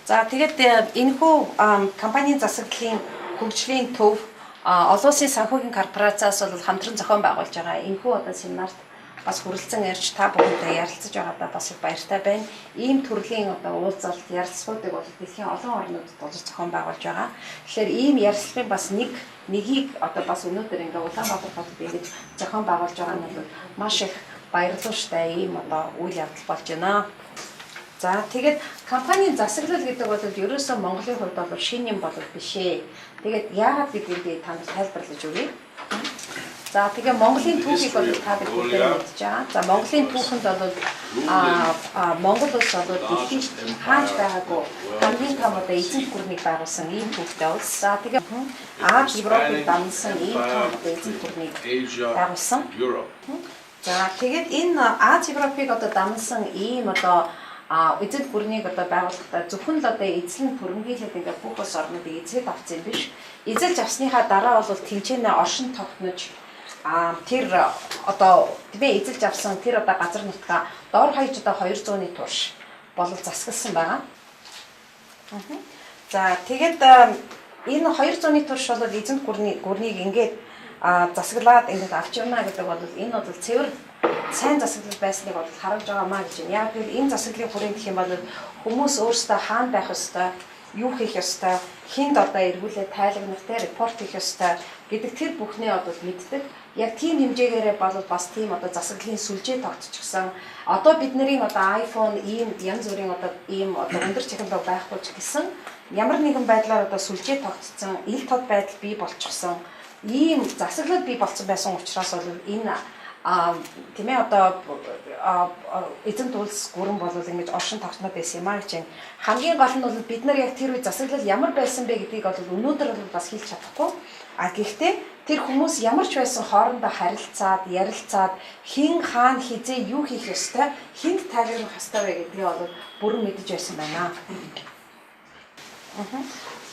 За, тэгээд энэхүү компанийн засаглалын хөгжлийн төв олон улсын санхүүгийн корпорациас бол хамтран зохион байгуулж байгаа энэхүү одоо семинарт бас хүрэлцэн ирж та бүхэнтэй ярилцаж байгаадаа бас их баяртай байна. Ийм төрлийн одоо уулзалт, ярилцлагуудыг бол дэлхийн олон орнуудад бол зохион байгуулж байгаа. Тэгэхээр ийм ярилцлагын бас нэг нэгийг одоо бас өнөөдөр ингээ Улаанбаатар хотод ингэж зохион байгуулж байгаа нь бол маш их баярлалтай ийм одоо үйл явдал болж байна. За, тэгээд компанийн засаглал гэдэг бол ерөөсөө Монголын хувьд бол шинэ юм бол биш ээ. Тэгээд яагаад гэдгийг би танд тайлбарлаж өгье. За, тэгээ Монголын түүхийг бол та бид бүгд мэдж байгаа. За, Монголын түүхэнд бол Монгол улс бол дэлхийд хаана ч байгаагүй хамгийн том одоо эзэнт гүрнийг байгуулсан ийм түүхтэй улс. За, тэгээ Ази, Европыг дамнасан ийм том одоо эзэнт гүрнийг Asia, байгуулсан. Europe. За, тэгээд энэ Ази, Европыг одоо дамнасан ийм одоо эзэнт гүрнийг одоо байгуулахдаа зөвхөн л одоо эзлэн түрэмгийлээд ингээ бүх улс орнуудыг эзлээд авсан юм биш. Эзэлж авсныхаа дараа бол тэндээ оршин тогтнож тэр одоо, тийм ээ, эзэлж авсан тэр одоо газар нутгаа дор хаяж одоо 200-ны турш болол засагласан байгаа. За, тэгээд энэ 200-ны турш бол эзэнт гүрнийг ингээд засаглаад ингээд авч явна гэдэг бол энэ бол цэвэр сайн засаглал байсныг бол харуулж байгаа маа гэж байна. Яг гэвэл энэ засаглалын хүрээнд гэх юм бол хүмүүс өөрсдөө хаана байх ёстой, юу хийх ёстой, хэнд одоо эргүүлээ тайлагнах те report хийх ёстой гэдэг тэр бүхнээ бол мэддэг. Яг тийм хэмжээгээрээ бол бас тийм одоо засаглалын сүлжээ тогтчихсон. Одоо бидний одоо iPhone, ийм янз бүрийн одоо ийм одоо өндөр технологи байхгүй ч гэсэн ямар нэгэн байдлаар одоо сүлжээ тогтцсон, ил тод байдал бий болчихсон. Ийм засаглал бий болцсон байсан учраас бол энэ тийм ээ одоо эзэнт улс гүрэн бол ингэж оршин тогтноод байсан юм а гэж байна. Хамгийн гол нь бол бид нар яг тэр үе засаглал ямар байсан бэ гэдгийг бол өнөөдөр бол бас хэлж чадахгүй. А гэхдээ тэр хүмүүс ямар ч байсан хоорондоо харилцаад, ярилцаад, хэн хаана хэзээ юу хийх ёстой, хэнд тайлбарлах ёстой вэ гэдгийг бол бүрэн мэдэж байсан байна.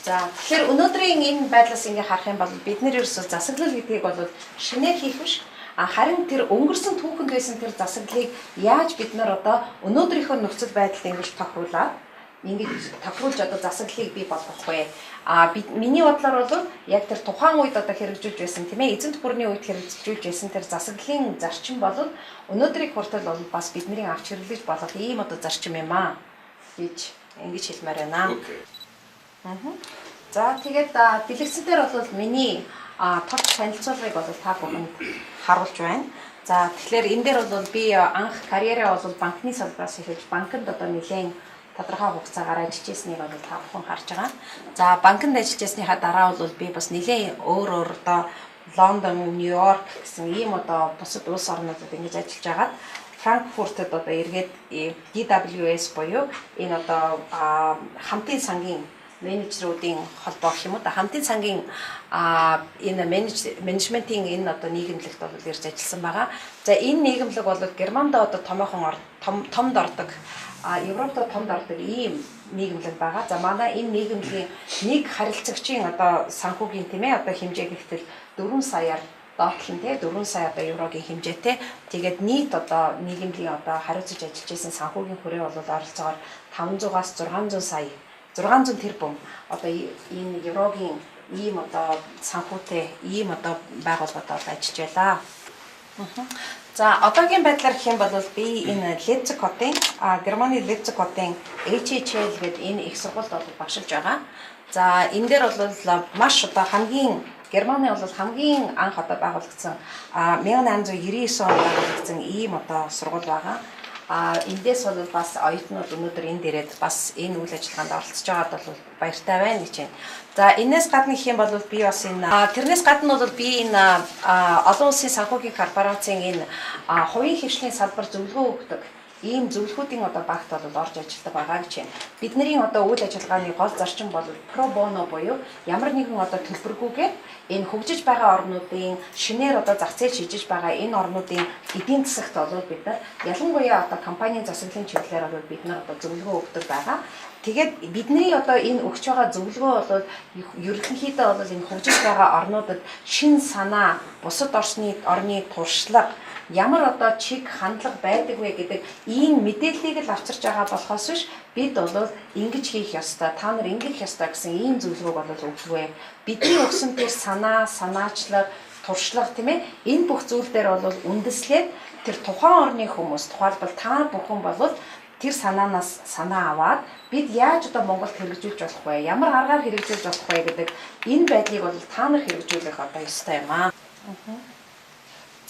За, тэгэхээр өнөөдрийн энэ байдлаас ингээ харах юм бол бид нар ерөөсөө засаглал гэдгийг бол шинээр хийх биш. А харин тэр өнгөрсөн түүхэнд байсан тэр засаглалыг яаж бид нар одоо өнөөдрийнхөө нөхцөл байдалд ингэж тохируулаад, ингэж тохируулж одоо засаглалыг бий болгох вэ? А би миний бодлоор бол яг тэр тухайн үед одоо хэрэгжүүлж байсан, тийм ээ, эзэнт гүрний үед хэрэгжүүлж байсан тэр засаглалын зарчим бол өнөөдрийг хүртэл бол бас бидний авч хэрэглэж болох ийм одоо зарчим юм аа гэж ингэж хэлмээр байна. Okay. За, тэгээд дэлгэцэн дээр бол миний товч танилцуулгыг бол та бүхэнд харуулж байна. За, тэгэхээр энэ дээр бол би анх карьераа бол банкны салбараас эхэлж банкнд одоо нэлээд тодорхой хугацаагаар ажиллаж байсныг бол та бүхэн харж байгаа. За, банкнд ажиллаж байсныхаа дараа бол би бас нэлээд өөр өөр одоо Лондон, Нью-Йорк гэсэн ийм одоо бусад улс орнуудад ингэж ажиллаж байгаад Франкфуртад одоо эргээд DWS буюу энэ одоо хамтын сангийн менежерүүдийн холбоо гэх юм уу да, хамтын сангийн энэ менежментийн энэ одоо нийгэмлэгт бол ирж ажилласан байгаа. За, энэ нийгэмлэг бол Германд одоо томоохон томд ордог, Европт томд ордог ийм нийгэмлэг байгаа. За, манай энэ нийгэмлэгийн нэг харилцагчийн одоо санхүүгийн, тийм ээ, одоо хэмжээ гэхтэл 4 саяар доотлон те 4 сая одоо еврогийн хэмжээтэй. Тэгээд нийт одоо нийгэмлэгийн одоо хариуцаж ажиллаж байсан санхүүгийн хүрээ бол ойролцоогоор 500-аас 600 сая, 600 тэрбум одоо энэ еврогийн ийм одоо санхүүтэй ийм одоо байгууллагад бол ажиллаж байлаа. За, одоогийн байдлаар гэх юм бол би энэ Лейпциг хотын, Германы Лейпциг хотын HHL гэдэг энэ их сургуульд бол багшилж байгаа. За, энэ дээр бол маш одоо хамгийн Германы бол хамгийн анх одоо байгуулагдсан, 1899 онд байгуулагдсан ийм одоо сургууль байгаа. А эндээс бол бас оюутнууд өнөөдөр энд ирээд бас энэ үйл ажиллагаанд оролцож байгаад бол баяртай байна гэж байна. За, энэс гадна гэх юм бол би бас энэ тэрнээс гадна бол би энэ олон улсын санхүүгийн корпорацийн энэ хувийн хэвшлийн салбар зөвлөгөө өгдөг ийм зөвлөхүүдийн одоо багт бол орж ажилладаг байгаа гэж байна. Бидний одоо үйл ажиллагааны гол зарчим бол pro bono буюу ямар нэгэн одоо төлбөргүйгээр энэ хөгжиж байгаа орнуудын, шинээр одоо зах зээл шийдэж байгаа энэ орнуудын эдийн засагт бол бид нар ялангуяа одоо компанийн засаглалын чиглэлээр бол бид нар одоо зөвлөгөө өгдөг байгаа. Тэгээд бидний одоо энэ өгч байгаа зөвлөгөө бол ерөнхийдөө бол энэ хөгжиж байгаа орнуудад шинэ санаа, бусад орны туршлага, ямар одоо чиг хандлага байдаг вэ гэдэг ийм мэдээллийг л авчирч байгаа болохоос биш бид нар одоо энэ Бид бол ингэж хийх ёстой, та нар ингэх ёстой гэсэн ийм зөвлөгөөг бол өгдөггүй. Бидний өгсөн тэр санаа, санаачлаг, туршлага, тийм ээ, энэ бүх зүйл дээр бол үндэслээд тэр тухайн орны хүмүүс, тухайлбал та бүхэн бол тэр санаанаас санаа аваад бид яаж одоо Монголд хэрэгжүүлж болох вэ? Ямар аргаар хэрэгжүүлж болох вэ гэдэг энэ байдлыг бол та нар хэрэгжүүлэх одоо ёстой юм аа.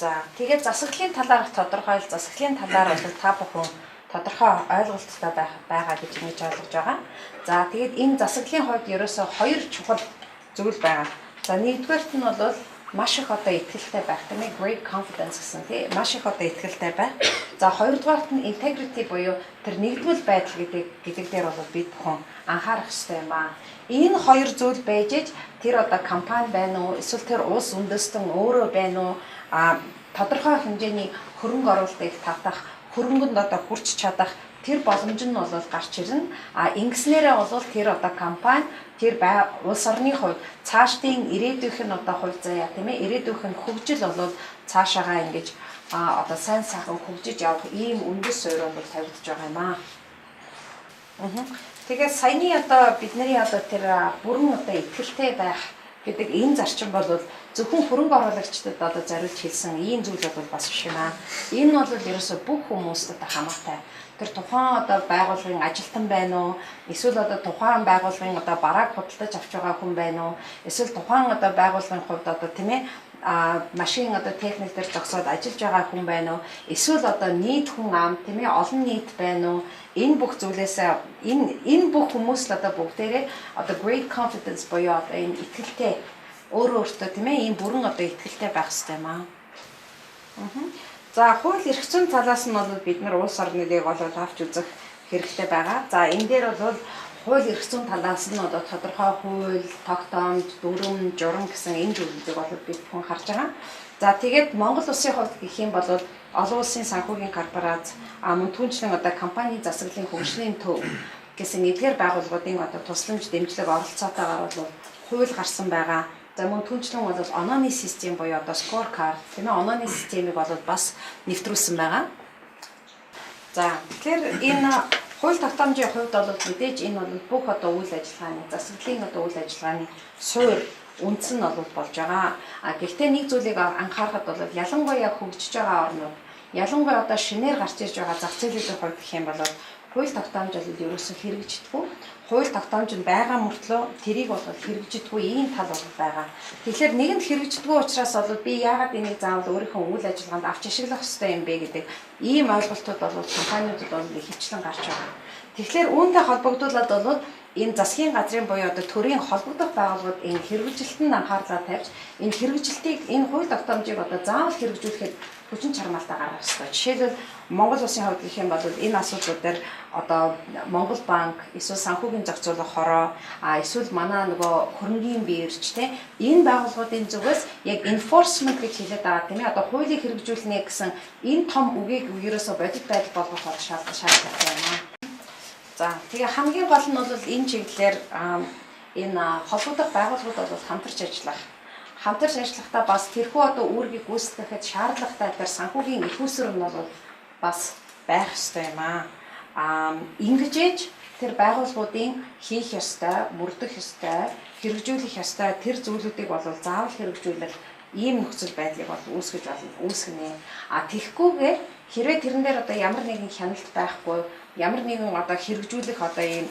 За, тэгээд засаглалын талаарх тодорхойл, засаглалын талаар бол та бүхэн тодорхой ойлголттой байх байгаа гэж ингэж ойлгож байгаа. За, тэгээд энэ засаглалын хувьд ерөөсөө хоёр чухал зүйл байгаа. За, нэгдүгээрт нь бол маш их одоо итгэлтэй байх, тийм ээ, great confidence гэсэн, тийм, маш их одоо итгэлтэй байх. За, хоёрдугаарт нь integrity буюу тэр нэгдмэл байдал гэдэг дээр бол бид бүхэн анхаарах ёстой юм аа. Энэ хоёр зүйл байж иж тэр одоо компани байна уу, эсвэл тэр улс үндэстэн өөрөө байна уу, тодорхой хэмжээний хөрөнгө оруулалтыг татах, хөрөнгөнд одоо хүрч чадах тэр боломж нь бол гарч ирнэ. А ингэснээрээ бол тэр одоо компани, тэр улс орны хувьд цаашдын ирээдүйх нь одоо хувь заяа, тийм ээ, ирээдүйх нь хөгжил бол цаашаагаа ингэж одоо сайн сайхан хөгжиж явах ийм үндэс суурь бол тавигдж байгаа юм аа. Тэгээд саяны одоо бидний одоо тэр бүрэн одоо итгэлтэй байх гэдэг энэ зарчим бол зөвхөн хөрөнгө оруулагчдад одоо зориулж хэлсэн ийм зүйл бол бас биш юм аа. Энэ бол ерөөсө бүх хүмүүст одоо хамаатай. Тэр тухайн одоо байгууллагын ажилтан байна уу? Эсвэл одоо тухайн байгууллагын одоо барааг худалдаж авч байгаа хүн байна уу? Эсвэл тухайн одоо байгууллагын хувьд одоо, тийм ээ, машин одоо техник дээр зогсоод ажиллаж байгаа хүн байна уу? Эсвэл одоо нийт хүн ам, тийм ээ, олон нийт байна уу? Энэ бүх зүйлээс энэ бүх хүмүүс л одоо бүгдээрээ одоо great confidence буюу одоо энэ итгэлтэй, өөрөө өөртөө, тийм ээ, ийм бүрэн одоо итгэлтэй байх хэрэгтэй юм аа. За, хууль эрх зүйн талаас нь бол бид нар улс орныг бол авч үзэх хэрэгтэй байгаа. За, энэ дээр бол хууль эрх зүйн талаас нь одоо тодорхой хууль, тогтоомж, дүрэм, журам гэсэн энэ зүйлүүдийг бол бид бүхэн харж байгаа. За, тэгээд Монгол улсын хувьд гэх юм бол олон улсын санхүүгийн корпорац, мөн түүнчлэн одоо компани засаглалын хөгжлийн төв гэсэн эдгээр байгууллагуудын одоо тусламж, дэмжлэг, оролцоотойгоор бол хууль гарсан байгаа. За, мөн түүнчлэн бол онооны систем буюу одоо score card, тийм ээ, онооны системийг бол бас нэвтрүүлсэн байгаа. За, тэгэхээр энэ хууль тогтоомжийн хувьд бол мэдээж энэ бол бүх одоо үйл ажиллагааны, засаглалын одоо үйл ажиллагааны суурь үндсэн нь бол болж байгаа. А гэхдээ нэг зүйлийг анхаарахад бол ялангуяа хөгжиж байгаа орнууд, ялангуяа одоо шинээр гарч ирж байгаа зах зээлүүдийн хувьд гэх юм бол хууль тогтоомж бол ерөөсөө хэрэгждэггүй. Хууль тогтоомж нь байгаа мөртлөө тэрийг бол хэрэгждэггүй ийм тал бол байгаа. Тэгэхээр нэгэнд хэрэгждэггүй учраас бол би яагаад энийг заавал өөрийнхөө үйл ажиллагаанд авч ашиглах ёстой юм бэ гэдэг ийм ойлголтууд бол компаниудад бол ихэвчлэн гарч байгаа. Тэгэхээр үүнтэй холбогдуулаад бол энэ засгийн газрын буюу одоо төрийн холбогдох байгууллагууд энэ хэрэгжилтэнд анхаарлаа тавьж, энэ хэрэгжилтийг, энэ хууль тогтоомжийг одоо заавал хэрэгжүүлэхэд хүчин чармаалтаа гаргах ёстой. Жишээлбэл, Монгол улсын хувьд гэх юм бол энэ асуудлууд дээр одоо Монгол банк, эсвэл санхүүгийн зохицуулах хороо, эсвэл манай нөгөө хөрөнгийн бирж, те, энэ байгууллагуудын зүгээс яг enforcement гэж хэлээд байгаа, тийм ээ, одоо хуулийг хэрэгжүүлнэ гэсэн энэ том үгийг ерөөсөө бодит байдал болгох бол шаардлагатай юм аа. За, тэгээ хамгийн гол нь бол энэ чиглэлээр энэ холбогдох байгууллагууд бол хамтарч ажиллахдаа бас тэрхүү одоо үүргийг гүйцэтгэхэд шаардлагатай тэр санхүүгийн эх үүсвэр нь бол бас байх ёстой юм аа. Ингэж ээж тэр байгууллагуудын хийх ёстой, мөрдөх ёстой, хэрэгжүүлэх ёстой тэр зүйлүүдийг бол заавал хэрэгжүүлэх ийм нөхцөл байдлыг бол үүсгэж болно, үүсгэнэ. А тэгэхгүйгээр хэрвээ тэрэн дээр одоо ямар нэгэн хяналт байхгүй, ямар нэгэн одоо хэрэгжүүлэх одоо ийм,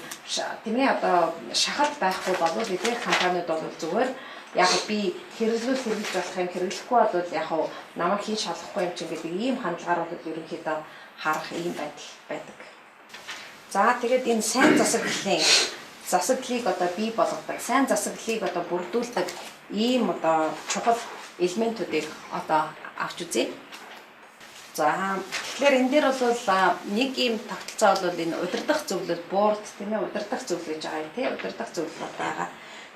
тийм ээ, одоо шахалт байхгүй болвол эдгээр компаниуд бол зүгээр яг би хэрэглүүл хэрэглэж болох юм, хэрэглэхгүй бол яг намайг хэн шалгахгүй юм чинь гэдэг ийм хандлагаар бол ерөнхийдөө харах ийм байдал байдаг. За, тэгээд энэ сайн засаглалыг одоо бий болгодог, сайн засаглалыг одоо бүрдүүлдэг ийм одоо чухал элементүүдийг одоо авч үзье. За, тэгэхээр энэ дээр бол нэг ийм тогтолцоо бол энэ удирдах зөвлөл, board, тийм ээ, удирдах зөвлөл гэж байгаа юм, тийм, удирдах зөвлөл байгаа.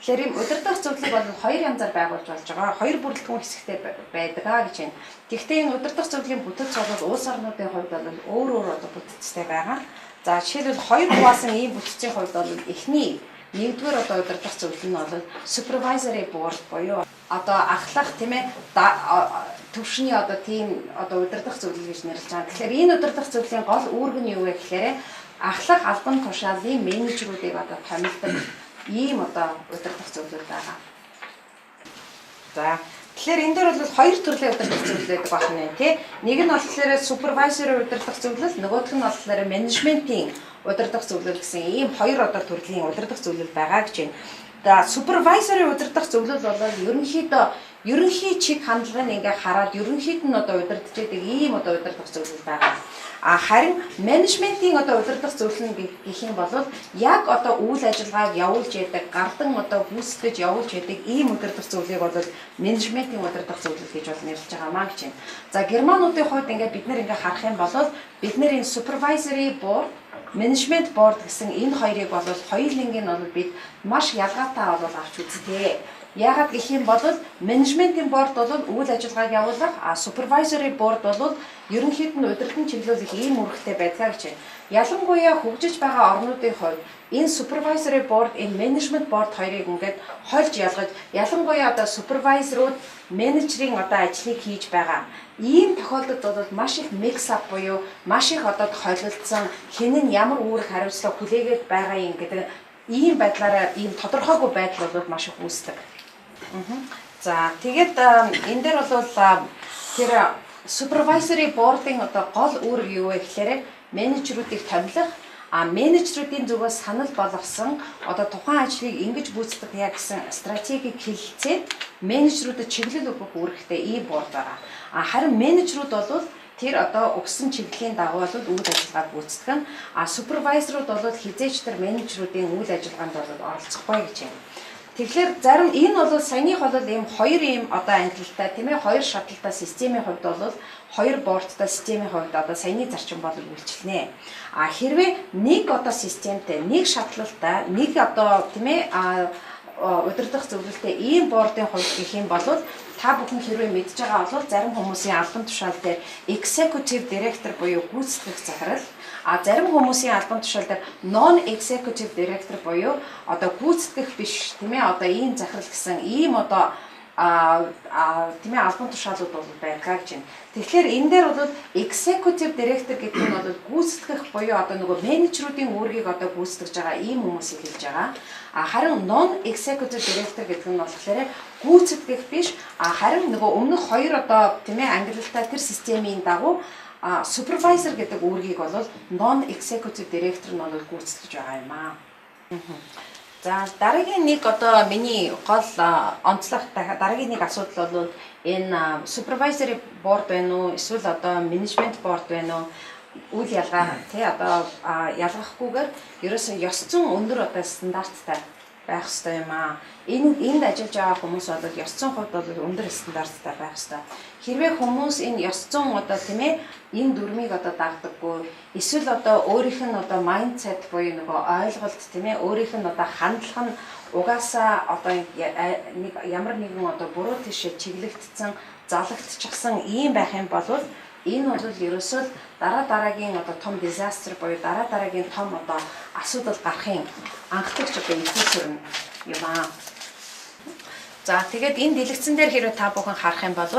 Тэгэхээр ийм удирдах зөвлөлийг бол хоёр янзаар байгуулж болж байгаа. Хоёр бүрэлдэхүүн хэсэгтэй байдаг аа гэж байна. Тэгэхдээ энэ удирдах зөвлөлийн бүтэц бол улс орнуудын хувьд бол өөр өөр одоо бүтэцтэй байгаа. За, жишээлбэл, хоёр хуваасан ийм бүтцийн хувьд бол эхний нэгдүгээр одоо удирдах зөвлөл нь бол supervisory board буюу одоо ахлах, тийм ээ, төвшний одоо тийм одоо удирдах зөвлөл гэж нэрлэж байгаа. Тэгэхээр энэ удирдах зөвлөлийн гол үүрэг нь юу вэ гэхээр Ахлах албан тушаалын менежерүүдийг одоо томилдог ийм одоо удирдах зөвлөл байгаа. За, тэгэхээр энэ дээр бол хоёр төрлийн удирдах зөвлөл байдаг байна, тий. Нэг нь болохоор supervisory удирдах зөвлөл, нөгөөх нь болохоор менежментийн удирдах зөвлөл гэсэн ийм хоёр одоо төрлийн удирдах зөвлөл байгаа гэж байна. За, supervisory удирдах зөвлөл бол ерөнхийдөө ерөнхий чиг хандлагыг ингээ хараад ерөнхийд нь одоо удирдах байдаг ийм одоо удирдах зөвлөл байгаа. А харин менежментийн одоо удирдах зөвлөл нь гэх юм бол яг одоо үйл ажиллагааг явуулж яадаг, гардан одоо гүйцэтгэж явуулж яадаг ийм удирдах зөвлөлийг бол менежментийн удирдах зөвлөл гэж бол нэрлэж байгаа маа гэж байна. За, германуудын хувьд ингээд бид нэр ингээ харах юм бол бид нэр энэ supervisory board, management board гэсэн энэ хоёрыг бол хоёуланг нь бол бид маш ялгаатай бол авч үзтээ. Яагаад гэх юм бол менежментийн board бол үйл ажиллагааг явуулах, а supervisory board бол ерөнхийд нь удирдан чиглүүлэх ийм үүрэгтэй байдгаа гэж байна. Ялангуяа хөгжиж байгаа орнуудын хувьд энэ supervisory board, энэ management board хоёрыг ингээд хольж ялгаж, ялангуяа одоо supervisor ууд менежерийн одоо ажлыг хийж байгаа. Ийм тохиолдолд бол маш их mix up буюу маш их одоо тохиолдсон, хэн нь ямар үүрэг хариуцлага хүлээгээд байгаа юм гэдэг ийм байдлаараа ийм тодорхойгүй байдал бол маш их үүсдэг. За, тэгээд энэ дээр бол тэр supervisory board-ын одоо гол үүрэг юу вэ гэхээр менежерүүдийг томилох, а менежерүүдийн зүгээс санал болгосон одоо тухайн ажлыг ингэж гүйцэтгэх яа гэсэн стратегийг хэлэлцээд менежерүүдэд чиглэл өгөх үүрэгтэй ийм board байгаа. А харин менежерүүд бол тэр одоо өгсөн чиглэлийн дагуу бол үйл ажиллагааг гүйцэтгэх нь, а supervisor ууд бол хэзээ ч тэр менежерүүдийн үйл ажиллагаанд бол оролцохгүй гэж байна. Тэгэхээр зарим энэ бол саяных бол ийм хоёр ийм одоо ангилалтай, тийм ээ, хоёр шатлалтай системийн хувьд бол, хоёр board той системийн хувьд одоо саяны зарчим бол үйлчилнэ. А хэрвээ нэг одоо системтэй, нэг шатлалтай, нэг одоо, тийм ээ, удирдах зөвлөлтэй ийм board ын хувьд гэх юм бол та бүхэн хэрвээ мэдж байгаа бол зарим хүмүүсийн албан тушаал дээр executive director буюу гүйцэтгэх захирал, а зарим хүмүүсийн албан тушаал дээр non executive director буюу одоо гүйцэтгэх биш, тийм ээ, одоо ийм захирал гэсэн ийм одоо тийм ээ, албан тушаалууд бол байдаг гэж байна. Тэгэхээр энэ дээр бол executive director гэдэг нь бол гүйцэтгэх буюу одоо нөгөө менежерүүдийн үүргийг одоо гүйцэтгэж байгаа ийм хүмүүсийг хэлж байгаа. А харин non executive director гэдэг нь болохоор гүйцэтгэх биш. А харин нөгөө өмнөх хоёр одоо, тийм ээ, ангилалтай тэр системийн дагуу supervisor гэдэг үүргийг бол non executive director нь бол гүйцэтгэж байгаа юм аа. За, дараагийн нэг одоо миний гол онцлог, дараагийн нэг асуудал бол энэ supervisory board байна уу, эсвэл одоо management board байна уу, үйл ялгаа, тий, одоо ялгахгүйгээр ерөөсөө ёс зүйн өндөр одоо стандарттай байх ёстой юм аа. Энэ энд ажиллаж байгаа хүмүүс бол ёс зүйн хувьд бол өндөр стандарттай байх ёстой. Хэрвээ хүмүүс энэ ёс зүйн одоо, тийм ээ, энэ дүрмийг одоо дагдаггүй, эсвэл одоо өөрийнх нь одоо mindset буюу нөгөө ойлголт, тийм ээ, өөрийнх нь одоо хандлага нь угаасаа одоо нэг ямар нэгэн одоо буруу тийшээ чиглэгдсэн, залагдчихсан ийм байх юм бол энэ бол ерөөсөө дараа дараагийн одоо том disaster буюу дараа дараагийн том одоо асуудал гарахын анхдагч одоо эхлэл юм аа. За, тэгээд энэ дэлгэцэн дээр хэрвээ та бүхэн харах юм бол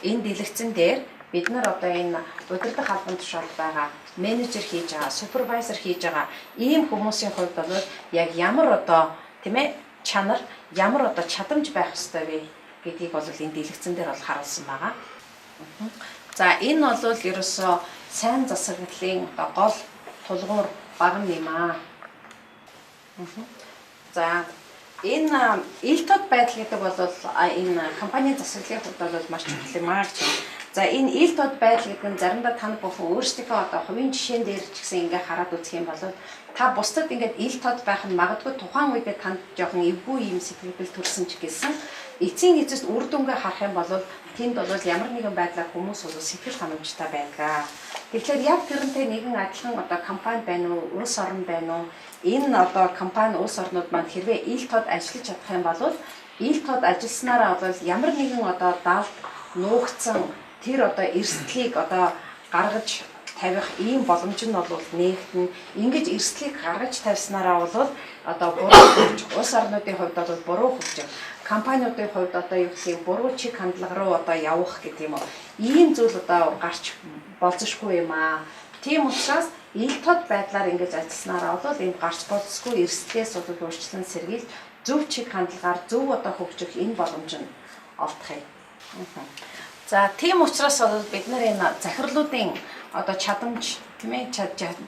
энэ дэлгэцэн дээр бид нар одоо энэ удирдах албан тушаалд байгаа, менежер хийж байгаа, supervisor хийж байгаа ийм хүмүүсийн хувьд бол яг ямар одоо, тийм ээ, чанар, ямар одоо чадамж байх ёстой вэ гэдгийг бол энэ дэлгэцэн дээр бол харуулсан байгаа. За, энэ бол ерөөсөө сайн засаглалын одоо гол тулгуур багна юм аа. За, энэ ил тод байдал гэдэг бол энэ компани засаглалын хувьд бол маш чухал юм аа гэж байна. За, энэ ил тод байдал гэдэг нь заримдаа та бүхэн өөрсдийнхөө одоо хувийн жишээн дээр ч гэсэн ингээ хараад үзэх юм бол та бусдад ингээд ил тод байх нь магадгүй тухайн үедээ танд жоохон эвгүй юм сэтгэл төрсөн ч гэсэн эцсийн эцэст үр дүнгээ харах юм бол тэнд бол ямар нэгэн байдлаар хүмүүс бол сэтгэл ханамжтай байдаг. Тэгэхээр яг тэрнтэй нэгэн адилхан одоо компани байна уу, улс орн байна уу? Энэ одоо компани, улс орнууд маань хэрвээ ил тод ажиллаж чадах юм бол ил тод ажилласнараа бол ямар нэгэн одоо далд нуугдсан тэр одоо эрсдлийг одоо гаргаж тавих ийм боломж нь бол нээгдэнэ. Ингэж эрсдлийг гаргаж тавьснараа бол одоо буруу хөгжих, улс орнуудын хувьд бол буруу хөгжих, компаниудын хувьд одоо юу гэх юм, буруу чиг хандлага руу одоо явах гэдэг юм уу. Ийм зүйл одоо гарч болзошгүй юм аа. Тийм учраас Ил тод байдлаар ингэж ажилласнараа бол энд гарч болцгүй эрсдлээс бол урьдчилан сэргийлж, зөв чиг хандлагаар зөв одоо хөгжих энэ боломж нь олдох юм. За, тийм учраас бол бид нар энэ захирлуудын одоо чадамж, тийм ээ,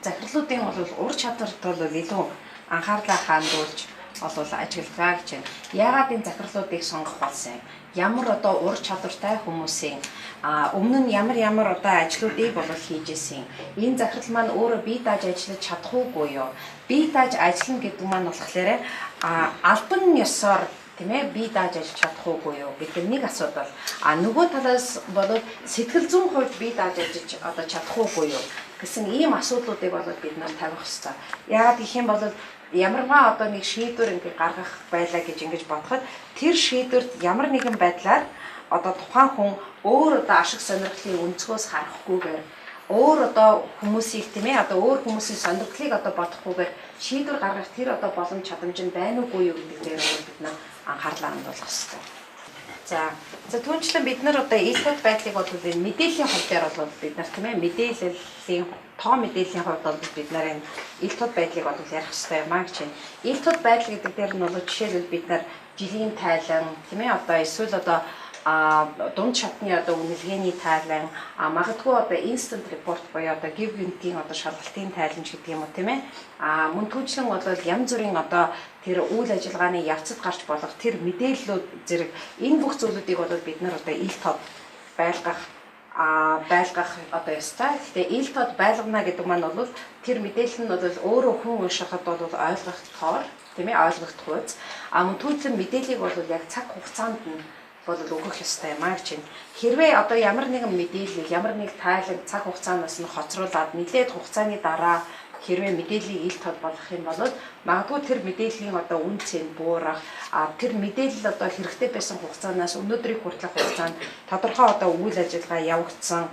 захирлуудын бол ур чадварт бол илүү анхаарлаа хандуулж бол ажигладаг гэж байна. Яагаад энэ захирлуудыг сонгох болсон юм? Ямар одоо ур чадвартай хүмүүсийн, өмнө нь ямар ямар одоо ажлуудыг бол хийж исэн. Энэ захирал маань өөрөө бие дааж ажиллаж чадах уугүй юу? Бие дааж ажиллана гэдэг маань болохоор албан ёсоор, тийм ээ, бие дааж ажиллаж чадах уугүй юу гэдэг нэг асуудал. А нөгөө талаас бол сэтгэл зүйн хувьд бие дааж ажиллаж одоо чадах уугүй юу гэсэн ийм асуудлуудыг бол бид нар тавих ёстой. Яагаад гэх юм бол ямарваа одоо нэг шийдвэр ингээ гаргах байлаа гэж ингэж бодоход тэр шийдвэрт ямар нэгэн байдлаар одоо тухайн хүн өөр одоо ашиг сонирхлын өнцгөөс харахгүйгээр, өөр одоо хүмүүсийг, тийм ээ, одоо өөр хүмүүсийн сонирхлыг одоо бодохгүйгээр шийдвэр гаргах тэр одоо боломж, чадамж нь байна уугүй юу гэдэг дээр бол бид нар анхаарлаа хандуулах хэрэгтэй. За, түүнчлэн бид нар одоо ил тод байдлыг бол энэ мэдээллийн хувь дээр бол бид нар, тийм ээ, мэдээллийн, тоо мэдээллийн хувьд бол бид нар энэ ил тод байдлыг бол ярих хэрэгтэй юм аа гэж байна. Ил тод байдал гэдэг дээр нь бол жишээлбэл бид нар жилийн тайлан, тийм ээ, одоо эсвэл одоо дунд шатны одоо үнэлгээний тайлан, магадгүй одоо incident report буюу одоо гэв гэмтийн одоо шалгалтын тайлан ч гэдэг юм уу, тийм ээ, мөн түүнчлэн бол янз бүрийн одоо тэр үйл ажиллагааны явцад гарч болох тэр мэдээллүүд зэрэг энэ бүх зүйлүүдийг бол бид нар одоо ил тод байлгах одоо ёстой. Гэхдээ ил тод байлгана гэдэг маань бол тэр мэдээлэл нь бол өөрөө хүн уншихад бол ойлгогдохоор, тийм ээ, ойлгогдох үз. Мөн түүнчлэн мэдээллийг бол яг цаг хугацаанд нь бол өгөх ёстой юм аа гэж байна. Хэрвээ одоо ямар нэгэн мэдээллийг, ямар нэг тайлан цаг хугацаанаас нь хоцруулаад, нэлээд хугацааны дараа хэрвээ мэдээллийг ил тод болгох юм бол магадгүй тэр мэдээллийн одоо үнэ цэн буурах, тэр мэдээлэл одоо хэрэгтэй байсан хугацаанаас өнөөдрийг хүртэлх хугацаанд тодорхой одоо үйл ажиллагаа явагдсан,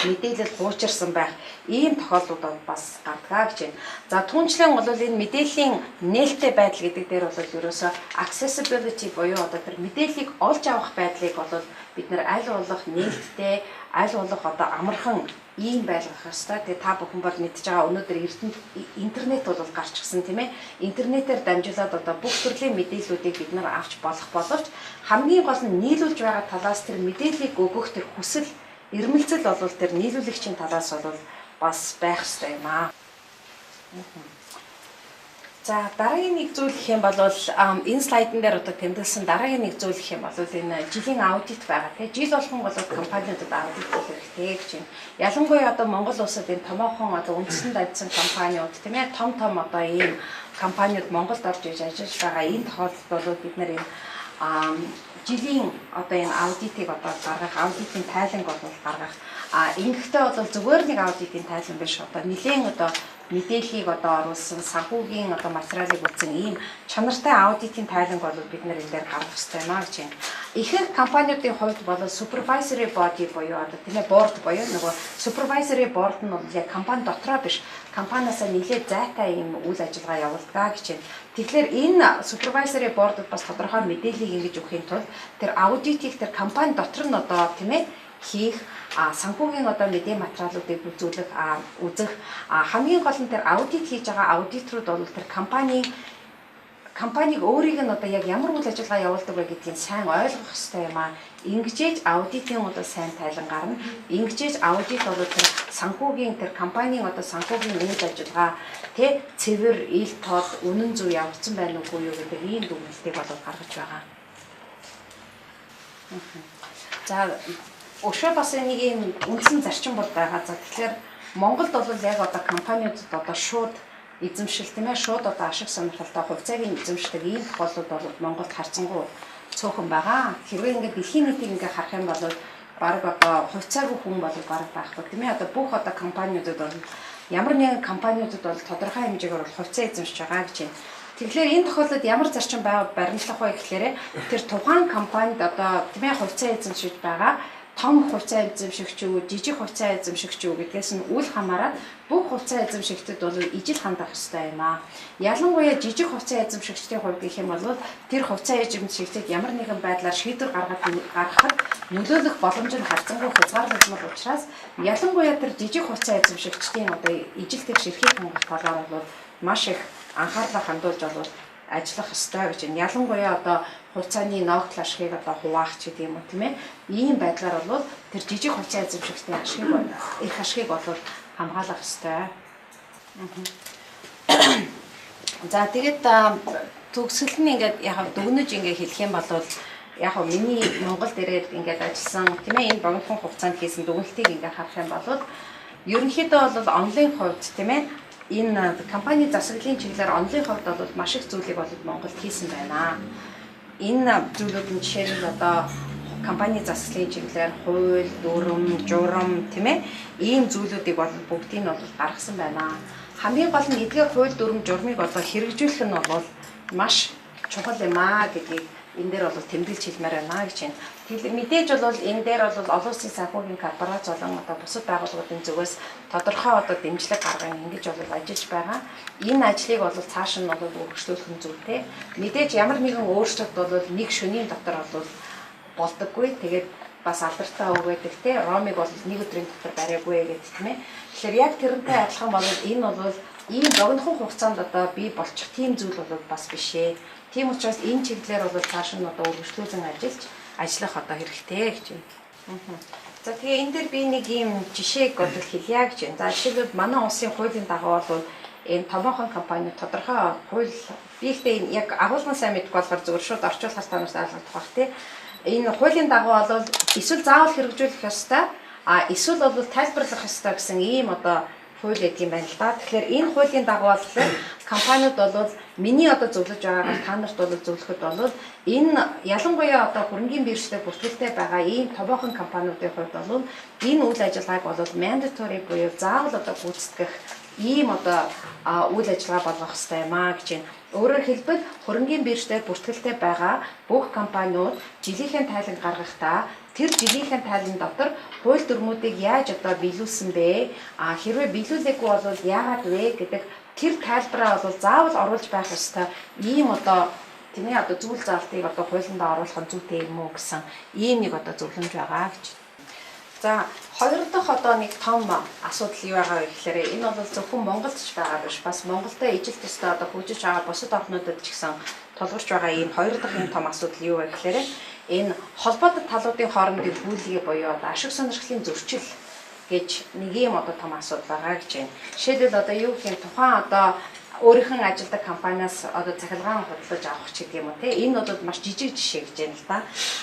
мэдээлэл хуучирсан байх ийм тохиолдлууд бас гардгаа гэж байна. За, түүнчлэн бол энэ мэдээллийн нээлттэй байдал гэдэг дээр бол ерөөсөө accessibility буюу одоо тэр мэдээллийг олж авах байдлыг бол бид нар аль болох нээлттэй, аль болох одоо амархан ийм байлгах ёстой. Тэгээ та бүхэн бол мэдж байгаа, өнөөдөр эрдэнэ интернет бол гарчихсан, тийм ээ. Интернетээр дамжуулаад одоо бүх төрлийн мэдээллүүдийг бид нар авч болох боловч хамгийн гол нь нийлүүлж байгаа талаас тэр мэдээллийг өгөх тэр хүсэл эрмэлзэл бол тэр нийлүүлэгчийн талаас бол бас байх ёстой юм аа. За, дараагийн нэг зүйл гэх юм бол энэ слайдан дээр одоо тэмдэглэсэн дараагийн нэг зүйл гэх юм бол энэ жилийн аудит байгаа, тийм. Жил болгон бол компаниудад аудит хийх хэрэгтэй гэж байна. Ялангуяа одоо Монгол улсад энэ томоохон одоо үндэстэн данжсан компаниуд, тийм ээ, том том одоо ийм компаниуд Монголд орж иж ажиллаж байгаа. Энэ тохиолдолд бол бид нар энэ жилийн одоо энэ аудитыг одоо гаргах, аудитын тайланг бол гаргах. Ингэхдээ бол зүгээр нэг аудитын тайлан биш, одоо нэлээн одоо мэдээллийг одоо оруулсан, санхүүгийн одоо материалыг үзсэн ийм чанартай аудитын тайланг бол бид нар энэ дээр гаргах хэрэгтэй юм а гэж байна. Ихэнх компаниудын хувьд бол supervisory body буюу одоо, тийм ээ, board буюу нөгөө supervisory board нь бол яг компани дотроо биш, компаниасаа нэлээд зайтай ийм үйл ажиллагаа явуулдаг гэж байна. Тэгэхээр энэ supervisory board-д бас тодорхой мэдээллийг ингэж өгөхийн тулд тэр аудитыг тэр компани дотор нь одоо, тийм ээ, хийх, санхүүгийн одоо мэдээ материалуудыг үзүүлэх, үзэх, хамгийн гол нь тэр аудит хийж байгаа аудиторууд бол тэр компаниг өөрийг нь одоо яг ямар үйл ажиллагаа явуулдаг вэ гэдгийг сайн ойлгох хэрэгтэй юм аа. Ингэжээж аудитын одоо сайн тайлан гарна. Ингэжээж аудит бол тэр санхүүгийн, тэр компанийн одоо санхүүгийн үйл ажиллагаа тэ цэвэр, ил тод, үнэн зөв явагдсан байна уугүй юу гэдэг ийм дүгнэлтийг бол гаргаж байгаа. За, өшөө бас нэг юм үндсэн зарчим бол байгаа. За, тэгэхээр Монголд бол яг одоо компаниудад одоо шууд эзэмшил, тийм ээ, шууд одоо ашиг сонирхолтой хувьцааг эзэмшдэг ийм тохиолдлууд бол Монголд харьцангуй цөөхөн байгаа. Хэрвээ ингээд дэлхийн нийтийг ингээд харах юм бол бараг одоо хувьцаагүй хүн бол бараг байхгүй, тийм ээ. Одоо бүх одоо компаниудад бол, ямар нэгэн компаниудад бол тодорхой хэмжээгээр бол хувьцаа эзэмшиж байгаа гэж байна. Тэгэхээр энэ тохиолдолд ямар зарчим баримтлах вэ гэхээр тэр тухайн компанид одоо, тийм ээ, хувьцаа эзэмшиж байгаа том хувьцаа эзэмшигч үү, жижиг хувьцаа эзэмшигч үү гэдгээс нь үл хамааран бүх хувьцаа эзэмшигчдэд бол ижил хандах ёстой юм аа. Ялангуяа жижиг хувьцаа эзэмшигчдийн хувьд гэх юм бол тэр хувьцаа эзэмшигчдэд ямар нэгэн байдлаар шийдвэр гаргахад нөлөөлөх боломж нь харьцангуй хязгаарлагдмал учраас ялангуяа тэр жижиг хувьцаа эзэмшигчдийн одоо ижил тэгш эрхийг хангах талаар бол маш их анхаарлаа хандуулж бол ажиллах ёстой гэж байна. Ялангуяа одоо хувьцааны ногдол ашигыг одоо хуваах ч гэдэг юм уу, тийм ээ. Ийм байдлаар бол тэр жижиг хувьцаа эзэмшигчдийн ашигыг, эрх ашигыг бол хамгаалах ёстой. За, тэгээд төгсгөл нь ингээд яг дүгнэж ингээд хэлэх юм бол яг нь миний Монголд ирээд ингээд ажилласан, тийм ээ, энэ богинохон хугацаанд хийсэн дүгнэлтийг ингээд харах юм бол ерөнхийдөө бол онолын хувьд, тийм ээ, энэ компани засаглалын чиглэлээр онолын хувьд бол маш их зүйлийг бол Монголд хийсэн байна. Энэ зүйлүүд нь жишээлбэл одоо компани засаглалын чиглэлээр хууль, дүрэм, журам, тийм ээ, ийм зүйлүүдийг бол бүгдийг нь бол гаргасан байна. Хамгийн гол нь эдгээр хууль, дүрэм, журмыг одоо хэрэгжүүлэх нь бол маш чухал юм аа гэдгийг энэ дээр бол тэмдэглэж хэлмээр байна гэж байна. Тэгэхээр мэдээж бол энэ дээр бол олон улсын санхүүгийн корпорац болон одоо бусад байгууллагуудын зүгээс тодорхой одоо дэмжлэг гарган ингэж бол ажиллаж байгаа. Энэ ажлыг бол цааш нь бол үргэлжлүүлэх нь зүйтэй. Мэдээж ямар нэгэн өөрчлөлт бол нэг шөнийн дотор бол болдоггүй. Тэгээд бас алдартай үг байдаг те, Ромыг бол нэг өдрийн дотор бариагүй гэдэг, тийм ээ. Тэгэхээр яг тэрнтэй адилхан бол энэ бол ийм богинохон хугацаанд одоо бий болчих тийм зүйл бол бас биш ээ. Тийм учраас энэ чиглэлээр бол цааш нь одоо үргэлжлүүлэн ажиллаж ажиллах одоо хэрэгтэй гэж байна. За, тэгээ энэ дээр би нэг ийм жишээг бол хэлье гэж байна. За, жишээлбэл манай улсын хуулийн дагуу бол энэ томоохон компани тодорхой хууль, би ихтэй яг агуулгын сайн мэдэхгүй болохоор зөвхөн шууд орчуулахаар та нарт ойлгох бах тий. Энэ хуулийн дагуу бол эсвэл заавал хэрэгжүүлэх ёстой, а эсвэл бол тайлбарлах ёстой гэсэн ийм одоо хууль гэдэг юм байна л да. Тэгэхээр энэ хуулийн дагуу болохоор компаниуд бол миний одоо зөвлөж байгаагаар та нарт бол зөвлөхөд бол энэ ялангуяа одоо хөрөнгийн биржтэй бүртгэлтэй байгаа ийм томоохон компаниудын хувьд бол энэ үйл ажиллагааг бол mandatory буюу заавал одоо гүйцэтгэх ийм одоо үйл ажиллагаа болгох хэрэгтэй юм аа гэж байна. Өөрөөр хэлбэл хөрөнгийн биржээр бүртгэлтэй байгаа бүх компаниуд жилийнхээ тайлан гаргахдаа тэр жилийнхээ тайлан дотор хууль дүрмүүдийг яаж одоо биелүүлсэн бэ? А хэрвээ биелүүлээгүй бол яагаад вэ гэдэг тэр тайлбараа бол заавал оруулж байх ёстой. Ийм одоо, тийм ээ, одоо зүйл заалтыг одоо хуулиндаа оруулах нь зүйтэй юм уу гэсэн ийм нэг одоо зөвлөмж байгаа гэж. За, хоёр дахь одоо нэг том асуудал юу байгаа вэ гэхээр энэ бол зөвхөн Монголд ч байгаа биш, бас Монголтой ижил төстэй одоо хөгжиж байгаа бусад орнуудад ч гэсэн тулгарч байгаа ийм хоёр дахь юм том асуудал юу вэ гэхээр энэ холбоотой талуудын хоорондын гүйлгээ буюу одоо ашиг сонирхлын зөрчил гэж нэг ийм одоо том асуудал байгаа гэж байна. Жишээлбэл одоо юу гэх юм, тухайн одоо өөрийнх нь ажилдаг компаниас одоо цахилгаан худалдаж авах ч гэдэг юм уу, те, энэ бол маш жижиг жишээ гэж байна л да.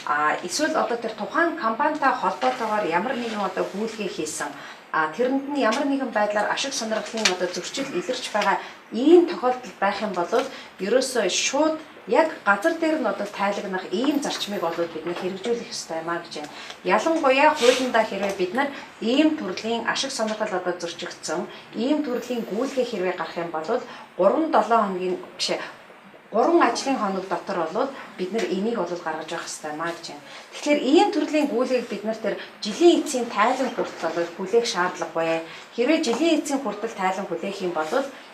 А эсвэл одоо тэр тухайн компанитай холбоотойгоор ямар нэгэн одоо гүйлгээ хийсэн, а тэрэнд нь ямар нэгэн байдлаар ашиг сонирхлын одоо зөрчил илэрч байгаа ийм тохиолдол байх юм бол ерөөсөө шууд яг газар дээр нь одоо тайлагнах ийм зарчмыг бол бид нэр хэрэгжүүлэх ёстой юм а гэж байна. Ялангуяа хуулиндаа хэрвээ бид нар ийм төрлийн ашиг сонирхол одоо зөрчигдсөн, ийм төрлийн гүйлгээ хэрвээ гарах юм бол 3 7 хоногийн биш, 3 ажлын хоног дотор бол бид нар энийг бол гаргаж явах хэрэгтэй юм а гэж байна. Тэгэхээр ийм төрлийн гүйлгээг бид нар тэр жилийн эцсийн тайлан хүртэл бол хүлээх шаардлагагүй. Хэрвээ жилийн эцсийн хүртэл тайлан хүлээх юм бол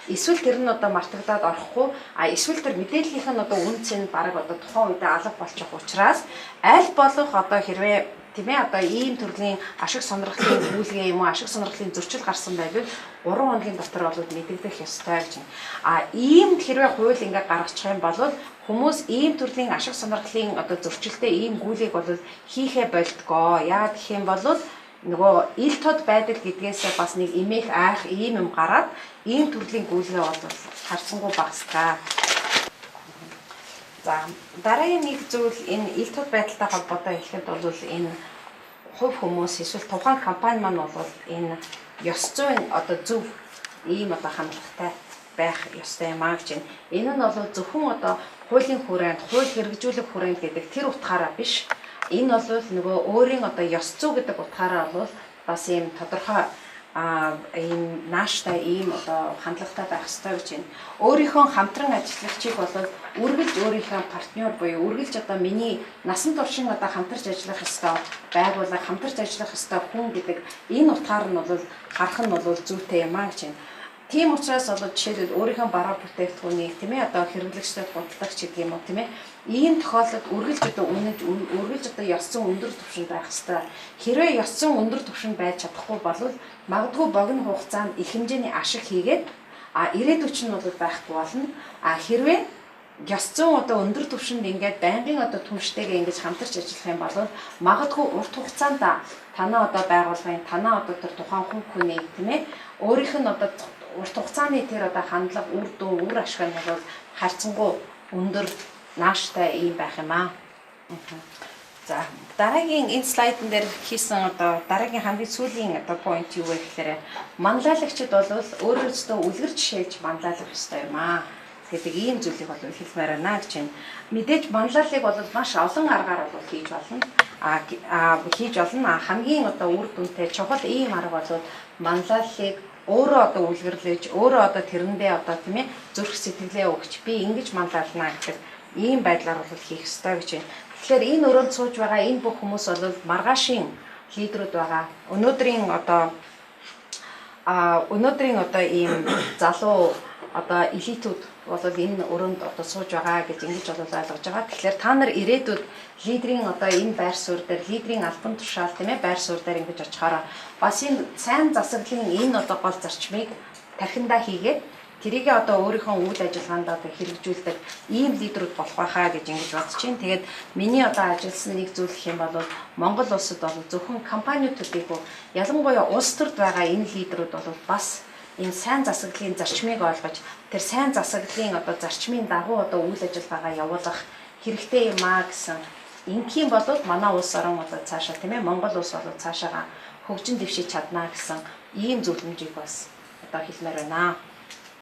эсвэл тэр нь одоо мартагдаад орохгүй, а эсвэл тэр мэдээллийнх нь одоо үнэ цэн бараг одоо тухайн үедээ алга болчих учраас аль болох одоо хэрвээ, тийм ээ, одоо ийм төрлийн ашиг сонирхлын гүйлгээ юм уу, ашиг сонирхлын зөрчил гарсан байвал 3 хоногийн дотор бол мэдэгдэх ёстой гэж байна. А ийм хэрвээ хууль ингээ гаргачих юм бол хүмүүс ийм төрлийн ашиг сонирхлын одоо зөрчилтэй ийм гүйлгээг бол хийхээ болдгоо. Яагаад гэх юм бол нөгөө ил тод байдал гэдгээсээ бас нэг эмээх айх ийм юм гараад ийм төрлийн гүйлгээ бол харьцангуй багасгаа. За, дараагийн нэг зүйл энэ ил тод байдалтай холбоотой хэлэхэд бол энэ хувь хүмүүс эсвэл тухайн компани маань бол энэ ёс зүйн одоо зөв ийм одоо хандлагатай байх ёстой юм аа гэж байна. Энэ нь бол зөвхөн одоо хуулийн хүрээнд, хууль хэрэгжүүлэх хүрээнд гэдэг тэр утгаараа биш. Энэ бол нөгөө өөрийн одоо ёс зүй гэдэг утгаараа бол бас ийм тодорхой ийм нааштай ийм одоо хандлагатай байх ёстой гэж байна. Өөрийнхөө хамтран ажиллагчийг бол үргэлж өөрийнхөө партнер буюу үргэлж одоо миний насан туршин одоо хамтарч ажиллах ёстой байгууллага, хамтарч ажиллах ёстой хүн гэдэг энэ утгаар нь бол харах нь бол зүйтэй юм а гэж байна. Тийм учраас бол жишээлбэл өөрийнхөө бараа бүтээгдэхүүнийг, тийм ээ, одоо хэрэглэгчдэд худалдах ч гэдэг юм уу, тийм ээ, ийм тохиолдолд үргэлж одоо үнэж, үргэлж одоо ёс зүйн өндөр түвшинд байх ёстой. Хэрвээ ёс зүйн өндөр түвшинд байж чадахгүй бол магадгүй богино хугацаанд их хэмжээний ашиг хийгээд ирээдүйч нь бол байхгүй болно. А хэрвээ ёс зүйн одоо өндөр түвшинд ингээд байнгын одоо түнштэйгээ ингэж хамтарч ажиллах юм бол магадгүй урт хугацаанд танаа одоо байгууллагын, танаа одоо тэр тухайн хүн хүний, тийм ээ, өөрийнх нь одоо урт хугацааны тэр одоо хандлага, үр дүн, үр ашиг нь бол харьцангуй өндөр нааштай ийм байх юм аа. За, дараагийн энэ слайдн дээр хийсэн одоо дараагийн хамгийн сүүлийн одоо point юу вэ гэхээр манлайлагчид бол өөрөөсөө үлгэр жишээлж манлайлах ёстой юм аа гэдэг ийм зүйлийг бол хэлмээр байна гэж байна. Мэдээж манлайллыг бол маш олон аргаар бол хийж болно. Хийж болно. Хамгийн одоо үр дүнтэй чухал ийм арга бол манлайллыг өөрөө одоо үлгэрлэж, өөрөө одоо тэрэндээ одоо, тийм ээ, зүрх сэтгэлээ өгч, би ингэж манлайлнаа гэдэг ийм байдлаар бол хийх ёстой гэж байна. Тэгэхээр энэ өрөөнд сууж байгаа энэ бүх хүмүүс бол маргаашийн лидерүүд байгаа. Өнөөдрийн одоо ийм залуу одоо элитүүд бол энэ өрөөнд одоо сууж байгаа гэж ингэж бол ойлгож байгаа. Тэгэхээр та нар ирээдүйд лидерийн одоо энэ байр суурь дээр, лидерийн албан тушаал, тийм ээ, байр суурь дээр ингэж очихороо бас энэ сайн засаглалын энэ одоо гол зарчмыг тархиндаа хийгээд тэрийгээ одоо өөрийнхөө үйл ажиллагаанд одоо хэрэгжүүлдэг ийм лидерүүд болох байхаа гэж ингэж бодож чинь. Тэгээд миний одоо ажилласан нэг зүйл гэх юм бол Монгол улсад бол зөвхөн компаниуд төдийгүй ялангуяа улс төрд байгаа энэ лидерүүд бол бас энэ сайн засаглалын зарчмыг ойлгож, тэр сайн засаглалын одоо зарчмын дагуу одоо үйл ажиллагаагаа явуулах хэрэгтэй юм аа гэсэн. Ингэх юм бол манай улс орон одоо цаашаа, тийм ээ, Монгол улс бол цаашаага хөгжин дэвшиж чаднаа гэсэн ийм зөвлөмжийг бас одоо хэлмээр байна.